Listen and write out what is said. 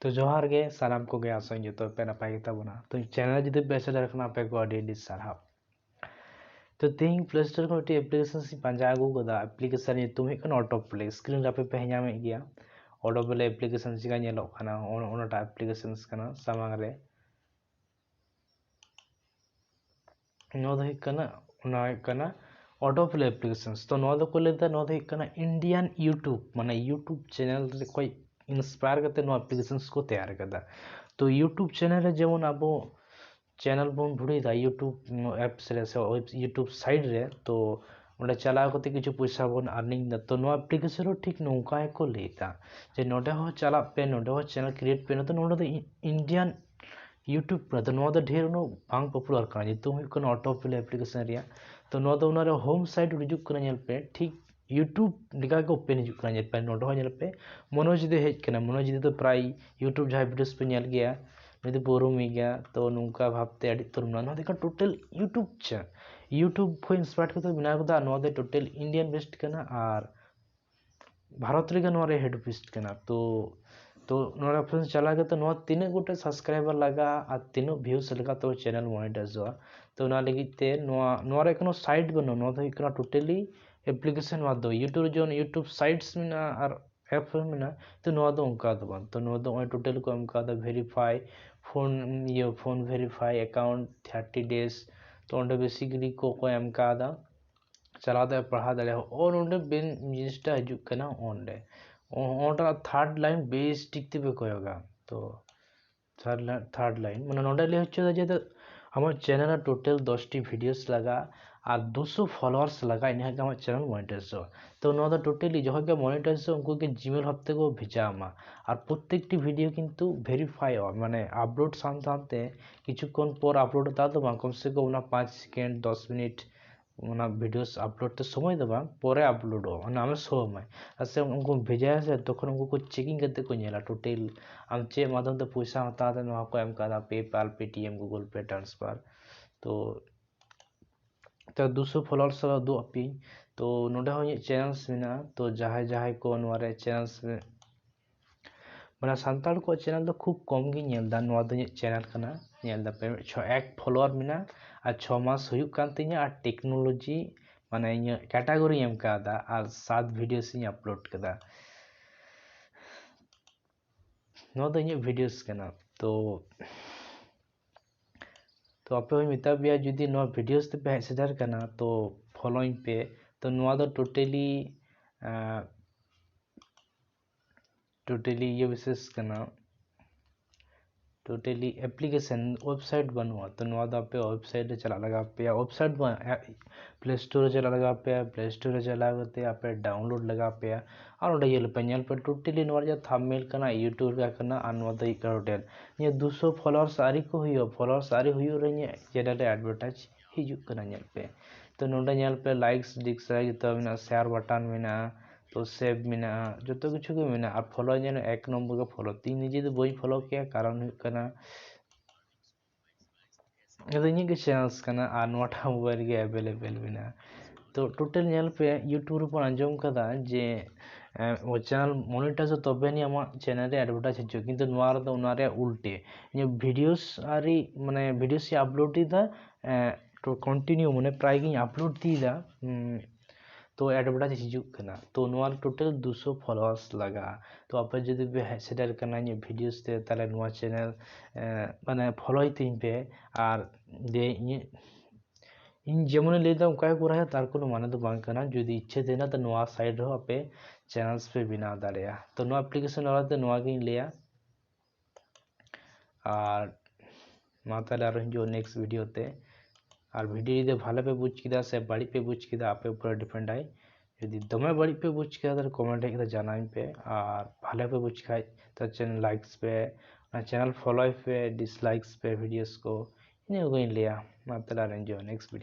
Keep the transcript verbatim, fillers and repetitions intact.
ᱛᱚ ᱡᱚᱦᱟᱨ ᱜᱮ ᱥᱟᱱᱟᱢ ᱠᱚᱜᱮ, ᱟᱥᱟᱧ ᱡᱚᱛᱚ ᱯᱮ ᱱᱟᱯᱟᱭ ᱜᱮᱛᱟ ᱵᱚᱱᱟ᱾ ᱛᱚ channel ᱡᱩᱫᱤ ᱯᱮ ᱥᱮᱴᱮᱨ ᱠᱟᱱᱟ, ᱟᱯᱮ ᱠᱚ ᱟᱹᱰᱤ ᱟᱹᱰᱤ ᱥᱟᱨᱦᱟᱣ᱾ ᱛᱚ ᱛᱮᱦᱮᱧ Play Store ᱠᱷᱚᱱ ᱢᱤᱫᱴᱤᱡ application ᱤᱧ ᱯᱟᱸᱡᱟ ᱟᱹᱜᱩ ᱠᱟᱫᱟ᱾ Application ᱧᱩᱛᱩᱢ ᱦᱩᱭᱩᱜ ᱠᱟᱱᱟ Auto Play᱾ Screen ᱨᱮ ᱟᱯᱮ ᱯᱮ ᱧᱟᱢᱮᱫ ᱜᱮᱭᱟ Auto Play application ᱪᱮᱠᱟ ᱧᱮᱞᱚᱜ ᱠᱟᱱᱟ, ᱚᱱ- ᱚᱱᱟᱴᱟᱜ application ᱠᱟᱱᱟ ᱥᱟᱢᱟᱝ ᱨᱮ᱾ ᱱᱚᱣᱟ ᱫᱚ ᱦᱩᱭᱩᱜ ᱠᱟᱱᱟ, ᱚᱱᱟ ᱦᱩᱭᱩᱜ ᱠᱟᱱᱟ Auto Play applications᱾ ᱛᱚ ᱱᱚᱣᱟ ᱫᱚᱠᱚ ᱞᱟᱹᱭ ᱫᱟ, ᱱᱚᱣᱟ ᱫᱚ ᱦᱩᱭᱩᱜ ᱠᱟᱱᱟ Indian YouTube, ᱢᱟᱱᱮ YouTube channel ᱨᱮ ᱠᱷᱚᱡ inspire ᱠᱟᱛᱮ ᱱᱚᱣᱟ applications ᱠᱚ ᱛᱮᱭᱟᱨ ᱠᱟᱫᱟ᱾ ᱛᱚ YouTube channel ᱨᱮ ᱡᱮᱢᱚᱱ ᱟᱵᱚ channel ᱵᱚᱱ ᱵᱷᱩᱲᱤᱭᱮᱫᱟ YouTube apps ᱨᱮ ᱥᱮ web- YouTube site ᱨᱮ, ᱛᱚ ᱚᱸᱰᱮ ᱪᱟᱞᱟᱣ ᱠᱟᱛᱮ ᱠᱤᱪᱷᱩ ᱯᱚᱭᱥᱟ ᱵᱚᱱ earning ᱫᱟ᱾ ᱛᱚ ᱱᱚᱣᱟ application ᱦᱚᱸ ᱴᱷᱤᱠ ᱱᱚᱝᱠᱟ ᱜᱮᱠᱚ ᱞᱟᱹᱭ ᱫᱟ ᱡᱮ ᱱᱚᱸᱰᱮ ᱦᱚᱸ ᱪᱟᱞᱟᱜ ᱯᱮ, ᱱᱚᱸᱰᱮ ᱦᱚᱸ channel create ᱯᱮ᱾ ᱱᱚᱛᱮ ᱱᱚᱸᱰᱮ ᱫᱚ ᱤ- Indian YouTube ᱠᱟᱱᱟ, ᱛᱚ ᱱᱚᱣᱟ ᱫᱚ ᱰᱷᱮᱨ ᱩᱱᱟᱹᱜ ᱵᱟᱝ popular ᱠᱟᱱᱟ᱾ ᱧᱩᱛᱩᱢ ᱦᱩᱭᱩᱜ ᱠᱟᱱᱟ Auto Play application ᱨᱮᱭᱟᱜ᱾ ᱛᱚ ᱱᱚᱣᱟ ᱫᱚ ᱚᱱᱟ ᱨᱮ home site ᱦᱤᱡᱩᱜ ᱠᱟᱱᱟ, ᱧᱮᱞ ᱯᱮ ᱴᱷᱤᱠ YouTube ᱞᱮᱠᱟ ᱜᱮ open ᱦᱤᱡᱩᱜ ᱠᱟᱱᱟ᱾ ᱧᱮᱞ ᱯᱮ ᱱᱚᱸᱰᱮ ᱦᱚᱸ ᱧᱮᱞ ᱯᱮ, ᱢᱚᱱᱳᱡᱽ ᱫᱚ ᱦᱮᱡ ᱠᱟᱱᱟ᱾ ᱢᱚᱱᱳᱡᱽ ᱫᱚ ᱯᱨᱟᱭ YouTube ᱡᱟᱦᱟᱸᱭ videos ᱯᱮ ᱧᱮᱞ ᱜᱮᱭᱟ, ᱱᱩᱭ ᱫᱚ ᱯᱮ ᱩᱨᱩᱢᱮ ᱜᱮᱭᱟ᱾ ᱛᱚ ᱱᱚᱝᱠᱟ ᱵᱷᱟᱵᱛᱮ ᱟᱹᱰᱤ ᱩᱛᱟᱹᱨ ᱢᱮᱱᱟᱜᱼᱟ᱾ ᱱᱚᱣᱟ ᱫᱚ ᱮᱠᱟᱞ total YouTube ᱪᱮ YouTube ᱠᱷᱚᱱ inspire ᱠᱟᱛᱮ ᱵᱮᱱᱟᱣ ᱠᱟᱫᱟ᱾ ᱱᱚᱣᱟ ᱫᱚ total Indian based ᱠᱟᱱᱟ ᱟᱨ ᱵᱷᱟᱨᱚᱛ ᱨᱮᱜᱮ ᱱᱚᱣᱟ ᱨᱮ head office ᱠᱟᱱᱟ᱾ ᱛᱚ ᱛᱚ ᱱᱚᱣᱟ ᱨᱮ option ᱪᱟᱞᱟᱣ ᱠᱟᱛᱮ ᱱᱚᱣᱟ ᱛᱤᱱᱟᱹᱜ ᱜᱚᱴᱮᱡ subscriber ᱞᱟᱜᱟᱜᱼᱟ ᱟᱨ ᱛᱤᱱᱟᱹᱜ views ᱞᱟᱜᱟᱜᱼᱟ, ᱛᱚ channel monetizᱚᱜᱼᱟ᱾ ᱛᱚ ᱚᱱᱟ ᱞᱟᱹᱜᱤᱫ ᱛᱮ ᱱᱚᱣᱟ ᱱᱚᱣᱟ ᱨᱮ ᱠᱳᱱᱳ site ᱵᱟᱹᱱᱩᱜᱼᱟ᱾ ᱱᱚᱣᱟ ᱫᱚ ᱦᱩᱭᱩᱜ ᱠᱟᱱᱟ totally application᱾ ᱱᱚᱣᱟ ᱫᱚ YouTube ᱨᱮ ᱡᱮᱢᱚᱱ YouTube sites ᱢᱮᱱᱟᱜᱼᱟ ᱟᱨ apps ᱦᱚᱸ ᱢᱮᱱᱟᱜᱼᱟ, ᱛᱚ ᱱᱚᱣᱟ ᱫᱚ ᱚᱱᱠᱟ ᱫᱚ ᱵᱟᱝ᱾ ᱛᱚ ᱱᱚᱣᱟ ᱫᱚ ᱱᱚᱜᱼᱚᱭ total ᱠᱚ ᱮᱢ ᱠᱟᱣᱫᱟ verify phone, ᱤᱭᱟᱹ phone verify, account thirty days᱾ ᱛᱚ ᱚᱸᱰᱮ basically ᱠᱚ ᱚᱠᱚᱭ ᱮᱢ ᱠᱟᱣᱫᱟ, ᱪᱟᱞᱟᱣ ᱫᱟᱲᱮᱭᱟᱜᱼᱟ, ᱯᱟᱲᱦᱟᱣ ᱫᱟᱲᱮᱭᱟᱜᱼᱟ᱾ ᱚ ᱱᱚᱰᱮ ᱵᱮᱱ ᱡᱤᱱᱤᱥᱴᱟ ᱦᱤᱡᱩᱜ ᱠᱟᱱᱟ, ᱚᱸᱰᱮ ᱚ- ᱚᱸᱰᱮᱱᱟᱜ third line ᱵᱮᱥ ᱴᱷᱤᱠ ᱛᱮᱯᱮ ᱠᱚᱭᱚᱜᱟ᱾ ᱛᱚ third line, third line ᱢᱟᱱᱮ ᱱᱚᱰᱮ ᱞᱟᱹᱭ ᱦᱚᱪᱚᱭᱮᱫᱟ ᱡᱮ ᱟᱢᱟᱜ channel ᱨᱮ total ᱫᱚᱥᱴᱤ videos ᱞᱟᱜᱟᱜᱼᱟ ᱟᱨ ᱫᱩᱥᱚ followers ᱞᱟᱜᱟᱜᱼᱟ, ᱤᱱᱟᱹ ᱠᱷᱟᱱ ᱜᱮ ᱟᱢᱟᱜ channel monetizᱚᱜᱼᱟ᱾ ᱛᱚ ᱱᱚᱣᱟ ᱫᱚ totally ᱡᱚᱠᱷᱚᱱ ᱜᱮ monetizᱚᱜᱼᱟ, ᱩᱱᱠᱩ ᱜᱮ Gmail ᱦᱚᱛᱮ ᱠᱚ ᱵᱷᱮᱡᱟ ᱟᱢᱟ᱾ ᱟᱨ ᱯᱨᱚᱛᱛᱮᱠᱴᱤ video ᱠᱤᱱᱛᱩ verifyᱚᱜᱼᱟ, ᱢᱟᱱᱮ upload ᱥᱟᱶ ᱥᱟᱶᱛᱮ ᱠᱤᱪᱷᱩ ᱠᱷᱚᱱ ᱯᱚᱨ upload ᱛᱟ ᱫᱚ ᱵᱟᱝ, ᱠᱚᱢ ᱥᱮ ᱠᱚᱢ ᱚᱱᱟ ᱯᱟᱸᱪ second, ᱫᱚᱥ ᱢᱤᱱᱤᱴ ᱚᱱᱟ videos upload ᱛᱮ ᱥᱚᱢᱚᱭ ᱫᱚ ᱵᱟᱝ, ᱯᱚᱨᱮ uploadᱚᱜᱼᱟ, ᱚᱱᱟ ᱟᱢᱮ show ᱟᱢᱟᱭ᱾ ᱟᱨ ᱥᱮ ᱩᱱᱠᱩ ᱵᱷᱮᱡᱟᱭᱟ ᱥᱮ, ᱛᱚᱠᱷᱚᱱ ᱩᱱᱠᱩ ᱠᱚ checking ᱠᱟᱛᱮ ᱠᱚ ᱧᱮᱞᱟ total ᱟᱢ ᱪᱮᱫ ᱢᱟᱫᱽᱫᱷᱚᱢ ᱛᱮ ᱯᱚᱭᱥᱟ ᱦᱟᱛᱟᱣ ᱠᱟᱛᱮ ᱱᱚᱣᱟ ᱠᱚ ᱮᱢ ᱠᱟᱫᱟ, PayPal, Paytm, Google Pay transfer᱾ ᱛᱚ ᱛᱚ ᱫᱩᱥᱚ followers ᱥᱟᱞᱟᱜ ᱩᱫᱩᱜ ᱟᱯᱮᱭᱟᱹᱧ᱾ ᱛᱚ ᱱᱚᱰᱮ ᱦᱚᱸ ᱤᱧᱟᱹᱜ channels ᱢᱮᱱᱟᱜᱼᱟ᱾ ᱛᱚ ᱡᱟᱦᱟᱸᱭ ᱡᱟᱦᱟᱸᱭ ᱠᱚ ᱱᱚᱣᱟ ᱨᱮ channels ᱨᱮ ᱢᱟᱱᱮ ᱥᱟᱱᱛᱟᱲ ᱠᱚᱣᱟᱜ ᱪᱮᱱᱮᱞ ᱫᱚ ᱠᱷᱩᱵ ᱠᱚᱢ ᱜᱤᱧ ᱧᱮᱞ ᱮᱫᱟ᱾ ᱱᱚᱣᱟ ᱫᱚ ᱤᱧᱟᱹᱜ ᱪᱮᱱᱮᱞ ᱠᱟᱱᱟ, ᱧᱮᱞ ᱫᱟᱯᱮ ᱪᱷᱚ ᱮᱠ ᱯᱷᱚᱞᱳᱣᱟᱨ ᱢᱮᱱᱟᱜᱼᱟ ᱟᱨ ᱪᱷᱚ ᱢᱟᱥ ᱦᱩᱭᱩᱜ ᱠᱟᱱ ᱛᱤᱧᱟᱹ ᱟᱨ ᱴᱮᱠᱱᱳᱞᱚᱡᱤ ᱢᱟᱱᱮ ᱤᱧᱟᱹᱜ ᱠᱮᱴᱟᱜᱚᱨᱤᱧ ᱮᱢ ᱠᱟᱣᱫᱟ ᱟᱨ ᱥᱟᱛ ᱵᱷᱤᱰᱤᱭᱳᱥ ᱤᱧ ᱟᱯᱞᱳᱰ ᱠᱟᱫᱟ᱾ ᱱᱚᱣᱟ ᱫᱚ ᱤᱧᱟᱹᱜ ᱵᱷᱤᱰᱤᱭᱳᱥ ᱠᱟᱱᱟ᱾ ᱛᱚ ᱛᱚ ᱟᱯᱮ ᱦᱚᱸᱧ ᱢᱮᱛᱟ ᱯᱮᱭᱟ, ᱡᱩᱫᱤ ᱱᱚᱣᱟ ᱵᱷᱤᱰᱤᱭᱳᱥ ᱛᱮᱯᱮ ᱦᱮᱡ ᱥᱮᱴᱮᱨ ᱠᱟᱱᱟ ᱛᱚ ᱯᱷᱚᱞᱳᱧ ᱯᱮ᱾ ᱛᱚ ᱱᱚᱣᱟ ᱫᱚ ᱴᱳᱴᱟᱞᱤ ᱴᱳᱴᱟᱞᱤ ᱤᱭᱟᱹ ᱵᱤᱥᱮᱥ ᱠᱟᱱᱟ, ᱴᱳᱴᱟᱞᱤ ᱮᱯᱞᱤᱠᱮᱥᱚᱱ, ᱳᱭᱮᱵᱽᱥᱟᱭᱤᱴ ᱵᱟᱹᱱᱩᱜᱼᱟ᱾ ᱛᱚ ᱱᱚᱣᱟ ᱫᱚ ᱟᱯᱮ ᱳᱭᱮᱵᱽᱥᱟᱭᱤᱴ ᱨᱮ ᱪᱟᱞᱟᱜ ᱞᱟᱜᱟᱣ ᱯᱮᱭᱟ, ᱳᱭᱮᱵᱽᱥᱟᱭᱤᱴ ᱵᱟᱝ, ᱯᱞᱮ ᱥᱴᱳᱨ ᱨᱮ ᱪᱟᱞᱟᱜ ᱞᱟᱜᱟᱣ ᱯᱮᱭᱟ᱾ ᱯᱞᱮ ᱥᱴᱳᱨ ᱨᱮ ᱪᱟᱞᱟᱣ ᱠᱟᱛᱮ ᱟᱯᱮ ᱰᱟᱣᱩᱱᱞᱳᱰ ᱞᱟᱜᱟᱣ ᱯᱮᱭᱟ ᱟᱨ ᱚᱸᱰᱮ ᱧᱮᱞ ᱯᱮ, ᱧᱮᱞ ᱯᱮ ᱴᱳᱴᱟᱞᱤ ᱱᱚᱣᱟ ᱨᱮᱭᱟᱜ ᱛᱷᱟᱢᱵᱱᱮᱞ ᱠᱟᱱᱟ, ᱤᱭᱩᱴᱩᱵᱽ ᱨᱮᱭᱟᱜ ᱠᱟᱱᱟ ᱟᱨ ᱱᱚᱣᱟ ᱫᱚ ᱦᱩᱭᱩᱜ ᱠᱟᱱᱟ ᱴᱳᱴᱟᱞ᱾ ᱱᱤᱭᱟᱹ ᱫᱩᱥᱚ ᱯᱷᱚᱞᱳᱣᱟᱨᱥ ᱟᱹᱣᱨᱤ ᱠᱚ ᱦᱩᱭᱩᱜᱼᱟ, ᱯᱷᱚᱞᱳᱣᱟᱨᱥ ᱟᱹᱣᱨᱤ ᱦᱩᱭᱩᱜ ᱨᱮ ᱤᱧᱟᱹᱜ ᱪᱮᱱᱮᱞ ᱨᱮ ᱮᱰᱵᱷᱮᱴᱟᱭᱤᱡᱽ ᱦᱤᱡᱩᱜ ᱠᱟᱱᱟ᱾ ᱧᱮᱞ ᱯᱮ, ᱛᱚ ᱱᱚᱰᱮ ᱧᱮᱞ ᱯᱮ ᱞᱟᱭᱤᱠᱥ, ᱰᱤᱥᱞᱟᱭᱤᱠ ᱡᱚᱛᱚ ᱢᱮᱱᱟᱜᱼᱟ, ᱥᱮᱭᱟᱨ ᱵᱟᱴᱟᱱ ᱢᱮᱱᱟᱜᱼᱟ, ᱛᱚ ᱥᱮᱵᱷ ᱢᱮᱱᱟᱜᱼᱟ, ᱡᱚᱛᱚ ᱠᱤᱪᱷᱩ ᱜᱮ ᱢᱮᱱᱟᱜᱼᱟ᱾ ᱟᱨ ᱯᱷᱚᱞᱳ ᱧᱮᱞ ᱮᱠ ᱱᱚᱢᱵᱚᱨ ᱜᱮ ᱯᱷᱚᱞᱳ᱾ ᱛᱚ ᱤᱧ ᱱᱤᱡᱮ ᱫᱚ ᱵᱟᱹᱧ ᱯᱷᱚᱞᱳ ᱠᱮᱭᱟ, ᱠᱟᱨᱚᱱ ᱦᱩᱭᱩᱜ ᱠᱟᱱᱟ ᱱᱚᱣᱟ ᱫᱚ ᱤᱧᱟᱹᱜ ᱜᱮ ᱪᱮᱱᱮᱞᱥ ᱠᱟᱱᱟ ᱟᱨ ᱱᱚᱣᱟᱴᱟᱜ ᱢᱳᱵᱟᱭᱤᱞ ᱨᱮᱜᱮ ᱮᱵᱮᱞᱮᱵᱮᱞ ᱢᱮᱱᱟᱜᱼᱟ᱾ ᱛᱚ ᱴᱳᱴᱟᱞ ᱧᱮᱞ ᱯᱮ, ᱤᱭᱩᱴᱩᱵᱽ ᱨᱮᱵᱚᱱ ᱟᱸᱡᱚᱢ ᱠᱟᱫᱟ ᱡᱮ ᱪᱮᱱᱮᱞ ᱢᱚᱱᱤᱴᱟᱭᱤᱡᱽ ᱛᱚᱵᱮ ᱟᱹᱱᱤᱡ ᱟᱢᱟᱜ ᱪᱮᱱᱮᱞ ᱨᱮ ᱮᱰᱵᱷᱮᱴᱟᱭᱤᱡᱽ ᱦᱤᱡᱩᱜᱼᱟ, ᱠᱤᱱᱛᱩ ᱱᱚᱣᱟ ᱨᱮᱫᱚ ᱚᱱᱟ ᱨᱮᱭᱟᱜ ᱩᱞᱴᱮ᱾ ᱤᱧᱟᱹᱜ ᱵᱷᱤᱰᱤᱭᱳᱥ ᱟᱹᱣᱨᱤ ᱢᱟᱱᱮ ᱵᱷᱤᱰᱤᱭᱳᱥ ᱤᱧ ᱟᱯᱞᱳᱰ ᱤᱫᱤᱭᱮᱫᱟ, ᱛᱚ ᱠᱚᱱᱴᱤᱱᱤᱭᱩ ᱢᱟᱱᱮ ᱯᱨᱟᱭ ᱜᱤᱧ ᱟᱯᱞᱳᱰ ᱤᱫᱤᱭᱮᱫᱟ, ᱛᱚ ᱮᱰᱵᱷᱮᱴᱟᱭᱤᱡᱽ ᱦᱤᱡᱩᱜ ᱠᱟᱱᱟ᱾ ᱛᱚ ᱱᱚᱣᱟ ᱨᱮ ᱴᱳᱴᱟᱞ ᱫᱩᱥᱚ ᱯᱷᱚᱞᱳᱣᱟᱨᱥ ᱞᱟᱜᱟᱜᱼᱟ᱾ ᱛᱚ ᱟᱯᱮ ᱡᱩᱫᱤ ᱯᱮ ᱦᱮᱡ ᱥᱮᱴᱮᱨ ᱠᱟᱱᱟ ᱤᱧᱟᱹᱜ ᱵᱷᱤᱰᱤᱭᱳᱥ ᱛᱮ, ᱛᱟᱦᱚᱞᱮ ᱱᱚᱣᱟ ᱪᱮᱱᱮᱞ ᱢᱟᱱᱮ ᱯᱷᱚᱞᱳᱭ ᱛᱤᱧ ᱯᱮ᱾ ᱟᱨ ᱡᱮ ᱤᱧᱟᱹᱜ ᱤᱧ ᱡᱮᱢᱚᱱᱤᱧ ᱞᱟᱹᱭᱫᱟ ᱚᱱᱠᱟ ᱜᱮ ᱠᱚᱨᱟᱣ ᱦᱩᱭᱩᱜᱼᱟ, ᱛᱟᱨ ᱠᱳᱱᱳ ᱢᱟᱱᱮ ᱫᱚ ᱵᱟᱝ ᱠᱟᱱᱟ᱾ ᱡᱩᱫᱤ ᱤᱪᱪᱷᱟᱹ ᱛᱟᱦᱮᱱᱟ ᱛᱚ ᱱᱚᱣᱟ ᱥᱟᱭᱤᱰ ᱨᱮᱦᱚᱸ ᱟᱯᱮ ᱪᱮᱱᱮᱞᱥ ᱯᱮ ᱵᱮᱱᱟᱣ ᱫᱟᱲᱮᱭᱟᱜᱼᱟ᱾ ᱛᱚ ᱱᱚᱣᱟ ᱮᱯᱞᱤᱠᱮᱥᱚᱱ ᱵᱟᱨᱮᱛᱮ ᱱᱚᱣᱟ ᱜᱤᱧ ᱞᱟᱹᱭᱟ᱾ ᱟᱨ ᱢᱟ ᱛᱟᱦᱚᱞᱮ ᱟᱨᱚ ᱦᱤᱡᱩᱜᱼᱟ ᱱᱮᱠᱥᱴ ᱵᱷᱤᱰᱤᱭᱳ ᱛᱮ᱾ ᱟᱨ ᱵᱷᱤᱰᱤᱭᱳ ᱡᱩᱫᱤ ᱵᱷᱟᱞᱮ ᱯᱮ ᱵᱩᱡᱽ ᱠᱮᱫᱟ ᱥᱮ ᱵᱟᱹᱲᱤᱡ ᱯᱮ ᱵᱩᱡᱽ ᱠᱮᱫᱟ, ᱟᱯᱮ ᱩᱯᱚᱨᱮ ᱰᱤᱯᱮᱱᱰ ᱟᱭ᱾ ᱡᱩᱫᱤ ᱫᱚᱢᱮ ᱵᱟᱹᱲᱤᱡ ᱯᱮ ᱵᱩᱡᱽ ᱠᱮᱫᱟ ᱛᱟᱦᱚᱞᱮ ᱠᱚᱢᱮᱱᱴ ᱦᱮᱡ ᱠᱟᱛᱮ ᱡᱟᱱᱟᱣ ᱤᱧ ᱯᱮ, ᱟᱨ ᱵᱷᱟᱞᱮ ᱯᱮ ᱵᱩᱡᱽ ᱠᱷᱟᱡ ᱛᱚ ᱪᱮᱱᱮᱞ ᱞᱟᱭᱤᱠᱥ ᱯᱮ, ᱚᱱᱟ ᱪᱮᱱᱮᱞ ᱯᱷᱚᱞᱳᱭ ᱯᱮ, ᱰᱤᱥᱞᱟᱭᱤᱠᱥ ᱯᱮ ᱵᱷᱤᱰᱤᱭᱳᱥ ᱠᱚ, ᱤᱱᱟᱹ ᱠᱚᱜᱮᱧ ᱞᱟᱹᱭᱟ᱾ ᱢᱟ ᱛᱟᱦᱚᱞᱮ ᱟᱨᱚ ᱦᱤᱡᱩᱜᱼᱟ ᱱᱮᱠᱥᱴ ᱵᱷᱤᱰᱤᱭᱳ᱾